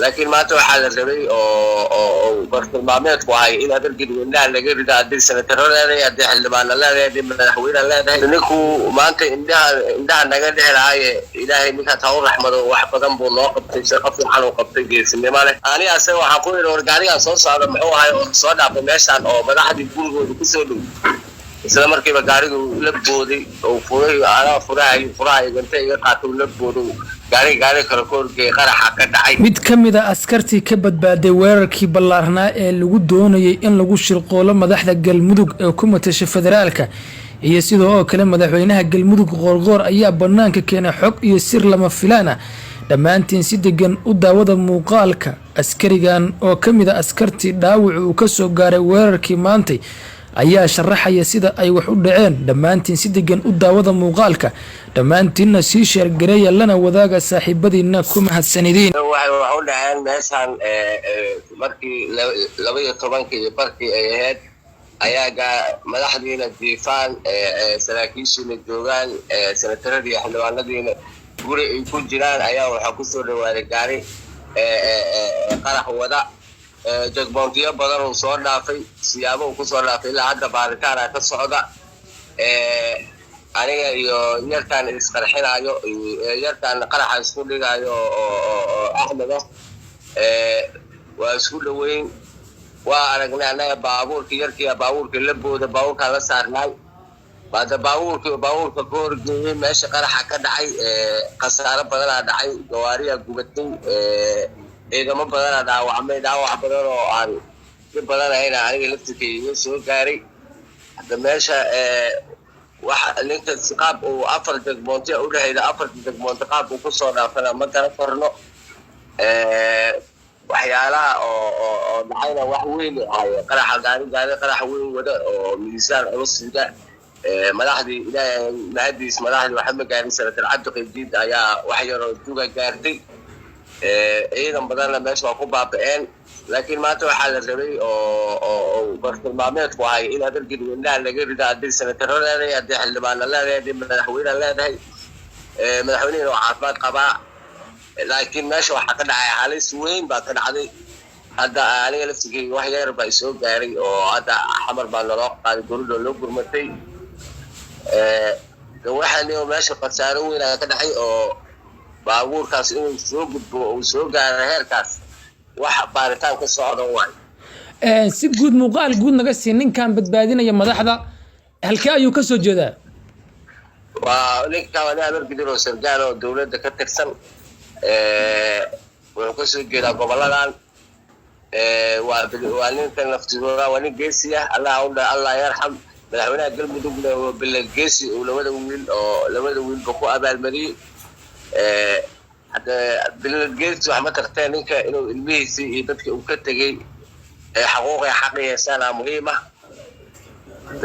Laakiin maanta waxaa la rabay oo bartilmaameedku ahay in Habargidir indhaha laga rido, haddii senataro leedahay, haddii xildhibaana leedahay, haddii madaxweyne leedahay. Ninku maanta indhaha naga dhex lahaaye, Ilaahay ninkaas ha u raxmado, wax badan buu noo qabtay, shaqo fiican uu qabtay, geesinimo leh. Ani asaga waxaan ku yidhi, war gaarigaan soo socda muxuu ahay oo soo dhaafay meeshaan oo madaxdii gurigooda kusoo dhow? Isla markiiba gaarigu la booday oo furay, anaa furaha iganta iga qaatay, la boodo gaari gaari kale ka horgeeyay, qaraxa ka dhacay. Mid ka mid a askartii ka badbaaday weerarkii ballaarnaa ee lagu doonayay in lagu shirqoolo madaxda Galmudug ee ku matasha federaalka iyo sidoo oo kale madaxweynaha Galmudug Qoorqoor ayaa bannaanka keenay xog iyo sir lama filaan ah. Dhammaantiin si degan u daawada muuqaalka. Askarigan oo ka mid a askartii dhaawacu uu kasoo gaaray weerarkii maantay ayaa sharaxaya sida ay wax u dhaceen. Dhammaantiin si degan u daawada muuqaalka, dhammaantiinna sii share gareeya, lana wadaaga saaxiibadiina. Ku mahadsanidiin. Waxay wax u dhaceen meeshaan, markii 12:30 ay ahayd ayaa madaxdiina jiifaan, saraakiishiina joogaan, senataradii iyo xildhibaanadiina guri ay ku jiraan, ayaa waxaa kusoo dhawaaday gaari qarax wada. Checkpointiyo badan uu soo dhaafay, siyaabo uu kusoo dhaafay ilaa hadda baaritaana ka socda. Aniga iyo yarkaan isqarxinaayo, yarkaan qaraxa isku dhigaayo oo Axmed ah, waa isku dhoweyn. Waa aragnay annaga baabuurkii, yarkii baabuurkii la booda, baabuurkaan la saarnaay. Baada baabuurkii baabuurka ka horgeeyey meesha qaraxa ka dhacay. Khasaaro badanaa dhacay, gawaariyaa gubatay, ciidamo badanaa dhaawacmay, dhaawac badan oo aan si badan ahayna aniga laftirkay iga soo gaaray. Hadda meesha waxa ninka qaab uu afar checkpointi udhexayda, afarta checkpointi qaab uu kusoo dhaafana ma garan karno. Waxyaalaha oo dhacayna wax weyn ahay, qaraxa gaari qarax weyn wada oo miisaan culus sida. Madaxdii, Ilaahay mahadiis, madaxdii waxa ma gaarin. Senator Cabdi Qaybdiid ayaa wax yaroo duga gaartay, ciidan badanna meesha waa ku baaba'een. Laakiin maanta waxaa la rabay oo bartilmaameedku ahay in Habargidir indhaha laga rido, haddii senataro leedahay, haddii xildhibaana leedahay, haddii madaxweyne leedahay. Madaxweynihina waa caafimaad qabaa, laakiin meesha waxaa ka dhacay halis weyn baa ka dhacday. Hadda aniga laftigeyga wax yar baa isoo gaaray oo hadda Xamar baa naloo qaaday, dowladda loo gurmatay. Waxaan meesha khasaaro weyn ka dhacay oo baabuurkaas inuu soo gudbo uu soo gaaro heerkaas, wax baaritaan ka socda waay. Si guud, muuqaal guud naga sii ninkan badbaadinaya madaxda, halkee ayuu ka soo jeedaa? Waa ninka waa nin Habargidir oo sargaal oo dowladda ka tirsan. Wuxuu kasoo jeedaa goboladan. Waa ninka naftigooda, waa nin geesi ah. Allah yarxam. Madaxweynaha Galmudugna waa bilad geesi uu labada wiil oo labada wiilba ku abaalmariyey. Hadda bilad geesi wax ma tarteen, ninka inuu ilmihiisii iyo dadkii uu ka tegey xaquuqay xaq yeeshaana muhiim ah.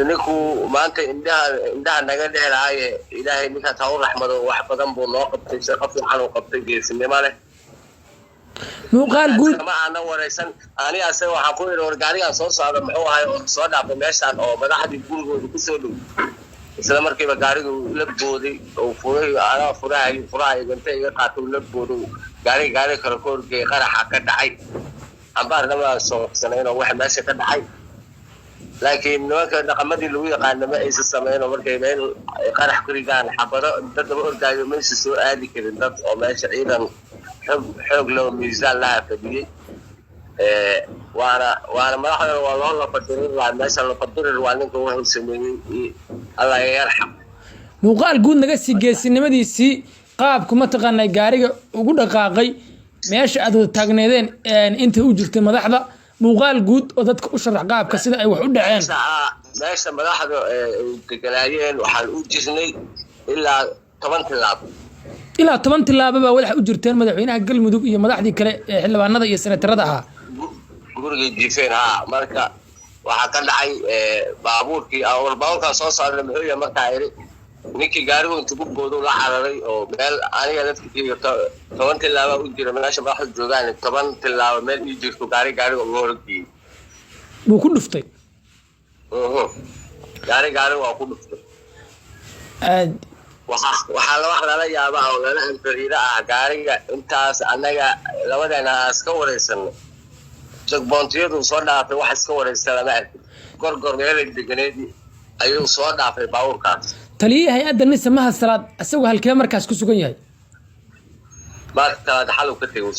Ninku maanta indhaha naga dhex lahaaye, Ilaahay ninkaas ha u raxmado, wax badan buu noo qabtay, shaqo fiican uu qabtay, geesinimo leh. Muuqaal guud. Ma aanan waraysan. Ani asaga waxaan ku yidhi, war gaarigaan soo socda muxuu ahay oo soo dhaafay meeshaan oo madaxdii gurigooda kusoo dhow? Isla markiiba gaarigu la booday oo furay, anaa furaha iganta iga qaatay, la boodo gaari gaari kale ka horgeeyay, qaraxa ka dhacay. Cambaarna waa soo oo waxa meesha ka dhacay. Laakiin nimanka dhaqamadii lagu yaqaana ma aysan samayn oo markay meel qarax ku ridaan xabado dad daba ordaayo maysa soo aadi karin, dad oo meesha ciidan xoog xoog loo miisaan laha fadhiyey. Waana madaxdana waa loo lafadirir lahaa meesha, lafadirir waa ninka wuxuu sameeyey. Allah yarxam. Muuqaal guud naga sii geesinimadiisii, qaabku mataqaanaa gaariga ugu dhaqaaqay meesha aad wada taagneedeen intay u jirtay madaxda. Muuqaal guud oo dadka u sharax qaabka sida ay wax u dhaceen. Meesha madaxda ay deganaayeen waxaan u jirnay ilaa 10 tilaabo. Ilaa 10 tilaabo baa wadax u jirteen madaxweynaha Galmudug iyo madaxdii kale ee xildhibaanada iyo senatarada ahaa. Gurigay jiifeen haa. Marka waxaa ka dhacay baabuurkii, war baabuurkaa soo socda muxuu yahay? Markaa iri ninkii gaarigu intu ku boodo la cararay oo meel aniga laftirkeyga 10 tilaaba u jira meesha madaxda joogaan, 10 tilaabo meel ii jirto gaariga uga horgeeyey. Buu ku dhuftay. Gaariga waa ku dhuftay. Aad. Waxaa wax lala yaaba oo lala anfariida ah gaariga intaas annaga labadeena iska wareysano, checkpointiyadu soo dhaafay, wax iska wareysta lama arkin. Gorgor meela deganeed ayuu soo dhaafay baabuurkaas. Taliyihii hay-adda NISA, Mahad Salaad, isagoo halkee markaas ku sugan yahay? Maanta xalu ka tegay.